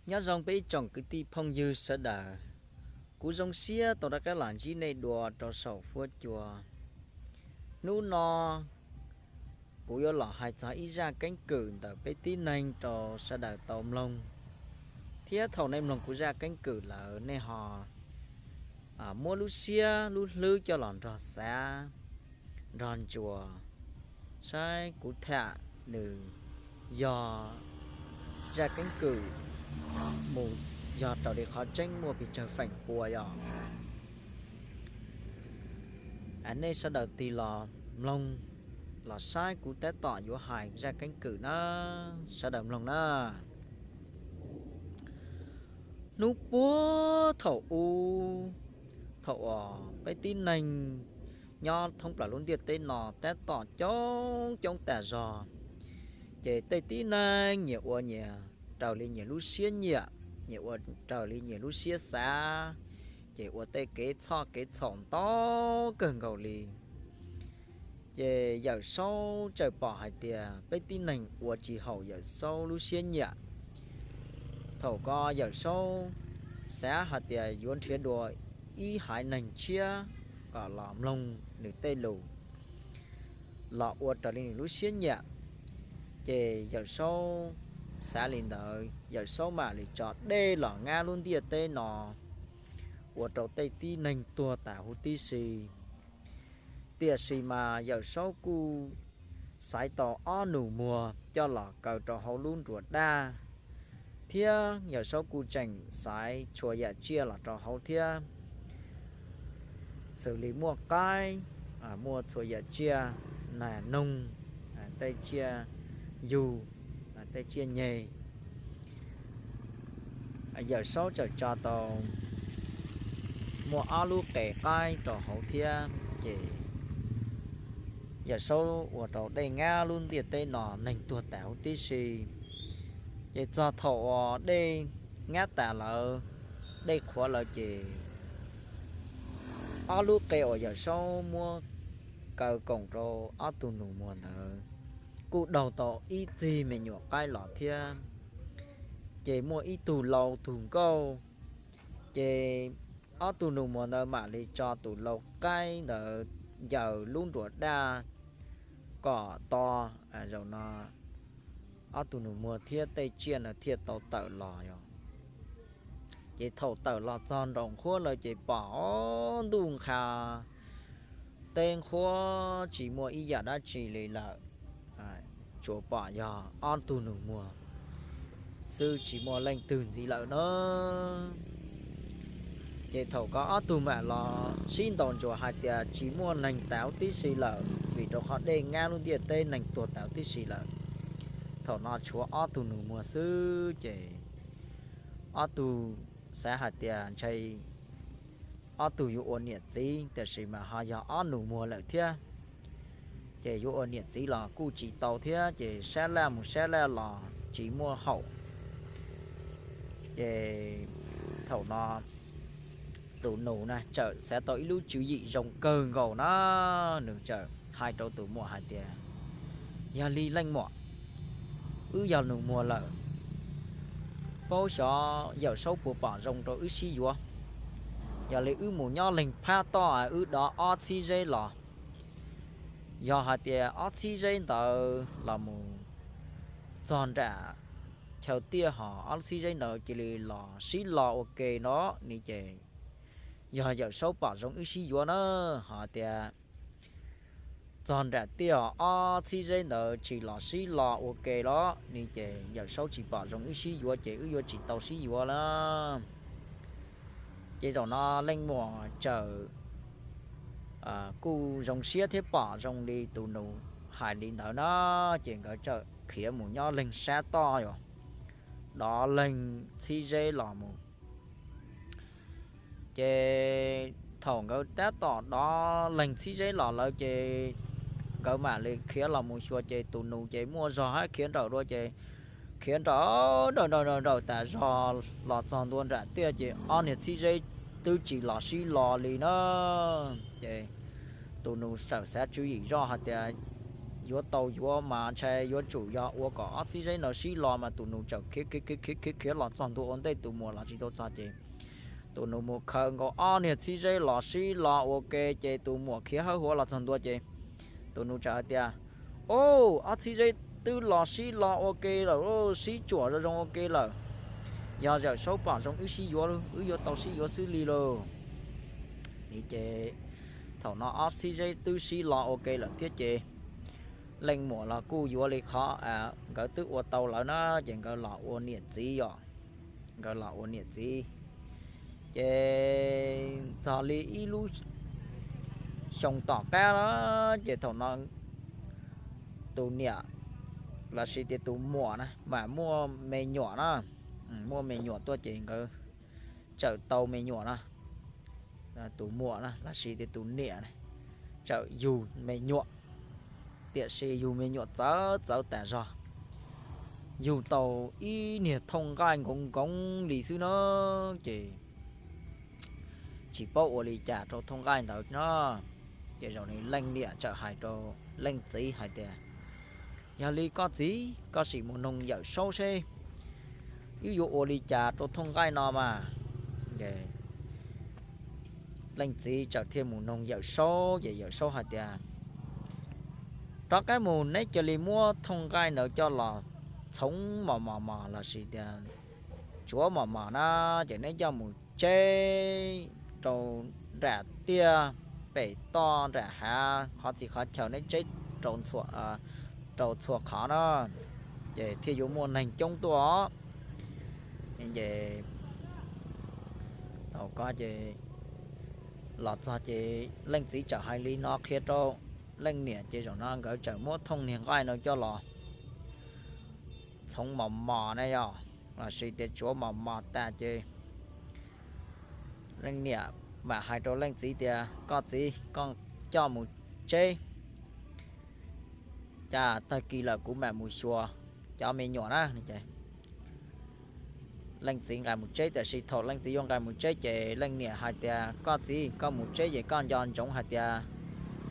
Nyob zoo peb ib tsoom kwv tij phooj ywg sawv daws, kuv zoo siab tau rov qab los ntsib nej dua rau saum huab cua. Hnub no kuv yuav los hais txog ib zaj keeb kwm ntawm peb tib neeg rau sawv daws tau mloog, thiab thaum nej mloog kuv zaj keeb kwm lawm nej ho muab lub siab lub hlwb coj los nrog xav, nrog ntsuas, saib kuv tham nws yog zaj keeb kwm mus yog raws li qhov tseeb muaj pes tsawg feem pua yog. Nej sawv daws tig los mloog, los saib kuv tab tom yuav hais zaj keeb kwm na, sawv daws mloog na. Hnub puag thaum ub, thaum uas peb tib neeg nyob thoob plaws lub ntiaj teb no tab tom coob coob tas zog, ces tej tib neeg nyias ua nyias raws li nyias lub siab nyiam, nyias ua raws li nyias lub siab xav, ces ua tej kev txhoj kev txhaum ntau kawg nkaus li. Ces Yawm Saub txawm pom hais tias peb tib neeg ua tsis haum Yawm Saub lub siab nyiam. Thaum ko Yawm Saub xav hais tias yuav nrhiav dua ib haiv neeg tshiab kom los mloog nws tej lus, los ua raws li nws lub siab nyiam. Ces Yawm Saub xav li ntawd, Yawm Saub mam li tso dej los nyab lub ntiaj teb no, ua rau tej tib neeg tuag tas huv tib si. Tiam sis mas Yawm Saub kuj xaiv tau ob nus muag coj los kaw rau hauv lub nruas daj, thiab Yawm Saub kuj tseem xaiv txhua yam tsiaj los rau hauv thiab. Xws li muaj qaib, muaj txhua yam tsiaj, nas noog, tej tsiaj yug, tej tsiaj nyeg. Yawm Saub txawm tso tau muaj ob lub qe qaib rau hauv thiab, ces Yawm Saub ua rau dej nyab lub ntiaj teb no neeg tuag tas huv tib si. Ces txog thaum uas dej nyab tas lawm, dej qhuav lawm ces ob lub qe uas Yawm Saub muab kaw koom rau ob tug nus muag ntawd kuj daug tau ib txig me nyuam qaib los thiab. Ces muaj ib tug lau tug nkauj, ces ob tug nus muag ntawd mam li tso tus lau qaib ntawd ncaws lub nruas daj kom to, zaum no ob tug nus muag thiab tej tsiaj na thiaj tau tawm los os. Ces thaum tawm los txog nraum nqhuab lawm ces pom ntuj nqha teb nqhuab tsis muaj ib yam dab tsi li lawm, tsuas pom yog ob tug nus muag xwb tsis muaj leej twg ntxiv lawm na. Ces thaum ko ob tug mam los sib ntaus ntsuas hais tias tsis muaj neeg tas huv tib si lawm vim rau qhov dej nyab lub ntiaj teb neeg tuag tas huv tib si lawm. Thaum no tshuav ob tug nus muag xwb ces ob tug xav hais tias ntshe ob tug yuav ua niam txiv tiam sis mas ho yog ob nus muag lawm thiab, ces yuav ua niam txiv los kuj tsis tau thiab ces sab laj mus sab laj los tsis muaj haum. Ces thaum no tus nus na txawm xav tau ib lub tswv yim zoo kawg nkaus na, nws txawm hais rau tus muam hais tias, yog li leej muam, wb yog nus muag lawm, paub xyov Yawm Saub puas pom zoo rau wb sib yuav. Yog li wb mus nyob leeg phab toj, wb dov ob txhib zeb los. Yog hais tias ob txhib zeb ntawd los mus txog nram chaw tiaj hos ob txhib zeb ntawd cia li los sib lo ua ke no ni ces yog Yawm Saub pom zoo wb sib yuav na. Hos tias txog nram tiaj ob txhib zeb ntawd tsis los sib lo ua ke los ni ces Yawm Saub tsis pom zoo wb sib yuav ces wb yuav tsis tau sib yuav lawm. Ces zaum no leej muam txawm kuj zoo siab thiab pom zoo li tus nus hais li ntawd na, ces nkawd txawm khiav mus nyob leeg sab toj yos, dov leeg txhib zeb los mus. Ces thaum nkawd tab tom dov leeg txhib zeb los lawm ces nkawd mam li khiav los mus xyuas ces tus nus ces muaj zog hab khiav nrawm dua ces khiav nrawm nrawm nrawm nrawm tas zog los txog ntua nram tiaj ces ob niag txhib zeb twb tsis los sib lo li na. Ces tus nus txawm xav tswv yim zoj hais tias yuav tau yuav mas ntshai yuav tsum yog ua kom ob txhib zeb no sib lo mas tus nus txawm khiav khiav khiav khiav khiav los txog ntua ua ntej tus muam los tsis tau txog ces tus nus mus khaws nkaus ob niag txhib zeb los sib lo ua ke ces tus muam khiav hawb huav los txog ntua ces tus nus txawm hais tias, Ub, ob txhib zeb twb los sib lo ua ke lawm, sib tsuam zoo zoo ua ke lawm. Yog Yawm Saub pom zoo wb sib yuav, wb yuav tau sib yuav xwb li lauj. Ces thaum no ob txhib zeb twb sib lo ua ke lawm thiab ces leej muam los kuj yuav li qhov nkawd twb ua tau lawm na, ces nkawd los ua niam txiv os. Nkawd los ua niam txiv ces txog li ib lub xyoo tom qab na, ces thaum no tus niam los sis tias tus muam na mas muaj me nyuam na, muaj me nyuam tuaj ces nkawd txawm tau me nyuam na. Tus muam na los sis tias tus niam na txawm yug me nyuam, tiam sis yug me nyuam txawv txawv tas zog, yug tau ib niag thooj nqaij nkoos nkoos li xwb na, ces tsis paub ua li cas rau thooj nqaij ntawd no. Ces zaum no leej niam txawm hais rau leej txiv hais tias, Yog li koj txiv, koj sim mus noog Yawm Saub seb wb yuav ua li cas rau thooj nqaij no mas. Leej txiv txawm thiaj mus noog Yawm Saub ces Yawm Saub hais tias, Rov qab mus neb cia li muab thooj nqaij ntawd coj los txhoov mos mos mos los sis tias tsuav mos mos na, ces neb coj mus tseb rau nram tiaj pem toj nram hav qhov txhia qhov chaw neb tseb rau txhua qhov na, ces thiaj yuav muaj neeg coob tuaj os. Ces thaum ko ces los txog ces leej txiv txawm hais li no qhia rau leej niam ces zaum no nkawd txawm muab thooj niag nqaij no coj los txhoov mos mos na yog los sis tias tsuav mos mos tas ces leej niam mam hais rau leej txiv tias, Koj txiv, koj coj mus tseb, cas tag kis lawm kuv mam mus xyuas cov me nyuam na. Leej txiv nqa mus tseb, tiam sis thaum leej txiv yuav nqa mus tseb ces leej niam hais tias, Koj txiv, koj mus tseb ces koj nco ntsoov hais tias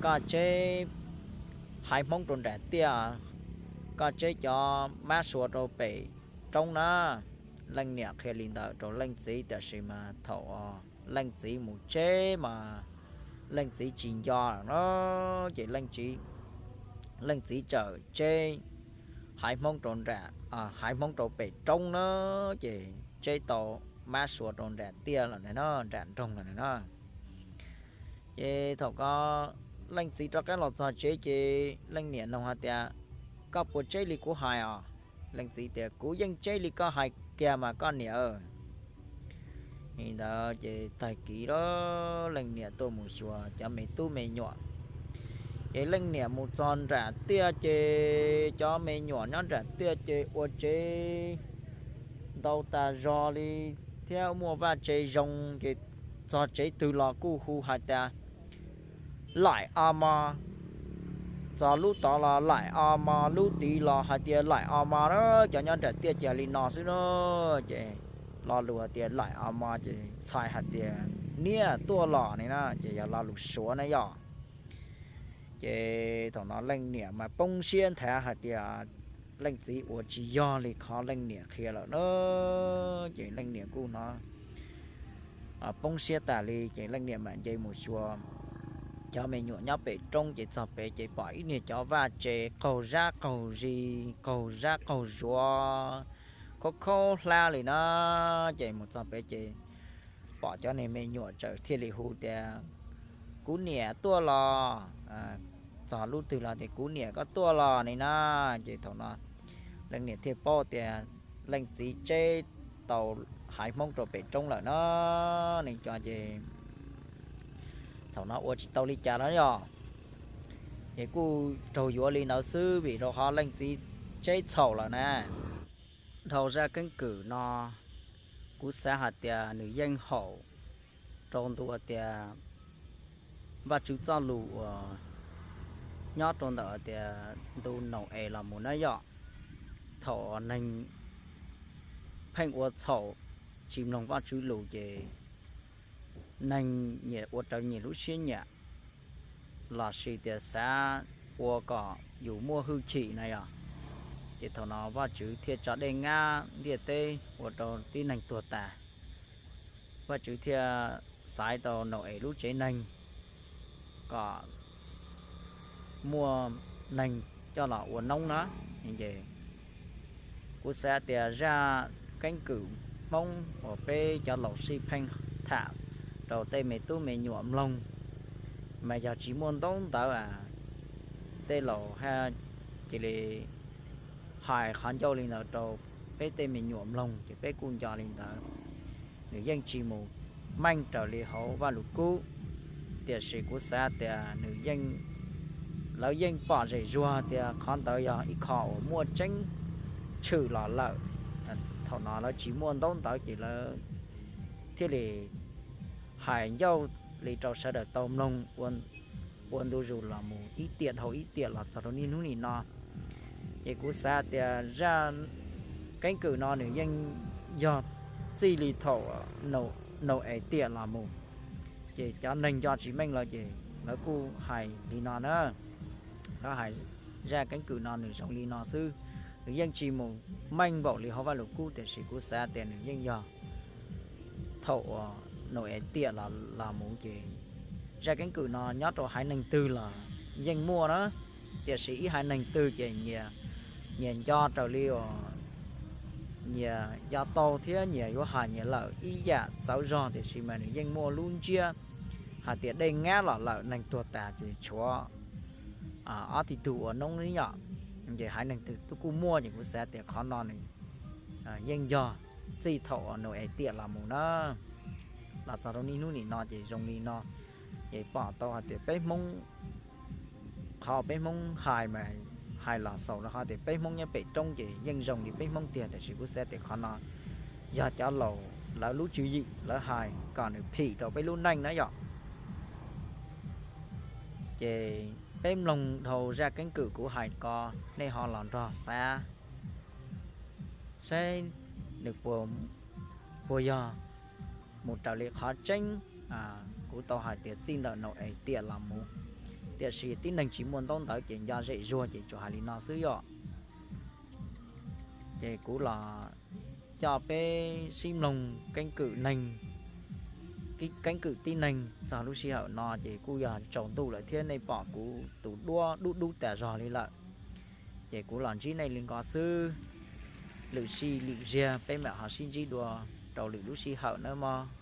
koj tseb haiv Hmoob rau nram tiaj, koj tseb cov mab sua rau pem roob na. Leej niam qhia li ntawd rau leej txiv, tiam sis mas thaum leej txiv mus tseb mas leej txiv tsis nco lawm na, ces leej txiv txawm tseb haiv Hmoob rau nram, haiv Hmoob rau pem roob na, ces tseb tau mab sua rau nram tiaj lawm na, nram nroog lawm na. Ces thaum ko leej txiv rov qab los txog tsev ces leej niam nug hais tias, Koj puas tseb li kuv hais os? Leej txiv tias, Kuv yeej tseb li koj hais kiag mas koj niam. Li ntawd ces tag kis lawm leej niam tuaj mus xyuas cov me tub me nyuam. Ces leej niam mus txog nram tiaj ces cov me nyuam nyob nram tiaj ces ua tsev ntau tas zog li thiab muaj vaj tse zoo, ces txog tsev twg los kuj hu hais tias, Laim a mo. Txog lub tod los laim a mo, lub tid los hais tias laim a mo na. Cov nyob nram tiaj ces li no xwb na. Ces lo lus hais tias laim a mo ces txhais hais tias niam tuaj los ni na, ces yog lo lus Suav na yog. Ces thaum no leej niam mas poob siab nthav hais tias leej txiv ua tsis yog li qhov leej niam qhia lawm na. Ces leej niam kuj no poob siab tas li, ces leej niam mam nce mus xyuas cov me nyuam nyob pem roob, ces txog pem ces pom ib niag cov vaj tse qaug zab qaug zis, qaug zab qaug zuav, khaub khaub hlab li na. Ces mus txog pem ces pom cov niag me nyuam txawm thiaj li hu tias, Kuv niam tuaj los. Txog lub twg los tias, Kuv niam koj tuaj los ni na. Ces thaum no leej niam thiaj paub tias leej txiv tseb tau haiv Hmoob rau pem roob lawm na. Nws cov ces thaum no ua tsis tau li cas los yog, ces kuj raug yuav li ntawd xwb vim rau qhov leej txiv tseb txhaum lawm na. Dhau zaj keeb kwm no, kuv xav hais tias nws yeej haum rau ntu tias Vajtswv txoj lus uas nyob rau ntawm tias ntu Nau-es los mus na yom. Thaum neeg pheej ua txhaum, tsis mloog Vajtswv lus ces neeg nyias ua raws nyias lub siab nyiam, los sis tias xav ua kom yus muaj hwj chim na yog. Ces thaum no Vajtswv thiaj tso dej ngab ntiaj teb ua rau tib neeg tuag tas. Vajtswv thiaj xaiv tau Nau-es lub tsev neeg kom muaj neeg coj los ua noob na. Kuv xav tias zaj keeb kwm Hmoob uas peb cov laus sib pheej tham rau tej me tub me nyuam mloog, mas yog tsis muaj ntaub ntawv, tej laus cia li hais qhov ncauj li ntawd rau peb tej me nyuam mloog ces peb kuj nco li ntawd. Nws yeej tsis mus meej raws li hauv Vajluskub, tiam sis kuv xav tias nws yeej, lawv yeej pom zem zuag tias qhov ntawd yog ib qho uas muaj tseeb tshwm los lawm. Thaum no lawv tsis muaj ntaub ntawv ces lawv thiaj li hais ncauj li rau sawv daws tau mloog ua ntu zus los mus ib tiam dhau ib tiam los txog rau niaj hnub nim no. Ces kuv xav tias zaj keeb kwm no nws yeej yog txij li thaum Nau-es tiam los mus, ces cov neeg nco tsis meej lawm ces lawv kuj hais li no na. Lawv hais zaj keeb kwm no nws zoo li no xwb, nws yeej tsis mus meej npaum li hauv Vajluskub, tiam sis kuv xav tias nws yeej yog thaum uas Nau-es tiam los mus ces zaj keeb kwm no nyob rau haiv neeg twg los yeej muaj na. Tiam sis ib haiv neeg twg ces nyias nco raws li uas nyias nco tau thiab nyias yuav hais nyias lawm ib yam txawv zog, tiam sis mas nws yeej muaj lub ntsiab hais tias dej ngab los lawm neeg tuag tas ces tshuav ob tug ua noob li yom. Ces haiv neeg twg kuj muaj, ces kuv xav tias qhov no nws yeej yog txij thaum uas Nau-es tiam los mus na, los txog rau niaj hnub nim no ces zoo li no. Ces pom tau hais tias peb Hmoob, qhov peb Hmoob hais mas hais los xaus rau qhov tias peb Hmoob nyob pem roob ces yeej zoo li peb Hmoob tiag, tiam sis kuv xav tias qhov no yog cov laus lawv lub tswv yim lawv hais kom nws phim rau peb lub neej na yom. Ces peb mloog dhau zaj keeb kwm kuv hais ko, nej ho los nrog xav saib nws puas yog mus raws li qhov tseeb kuv tau hais tias txij ntawm Nau-es tiam los mus. Tiam sis tib neeg tsis muaj ntaub ntawv ces nco zem zuag ces tsuas hais li no xwb yom. Ces kuv los coj peb sib mloog keeb kwm neeg, keeb kwm tib neeg txog lub sij hawm no ces kuj yog tsaus ntuj lawm thiab nej pom kuv tus duab dub dub tas zog li lawm. Ces kuv los ntsib nej li ko xwb, lwm sij lwm ziag peb mam ho sib ntsib dua rau lwm lub sij hawm nawb mog.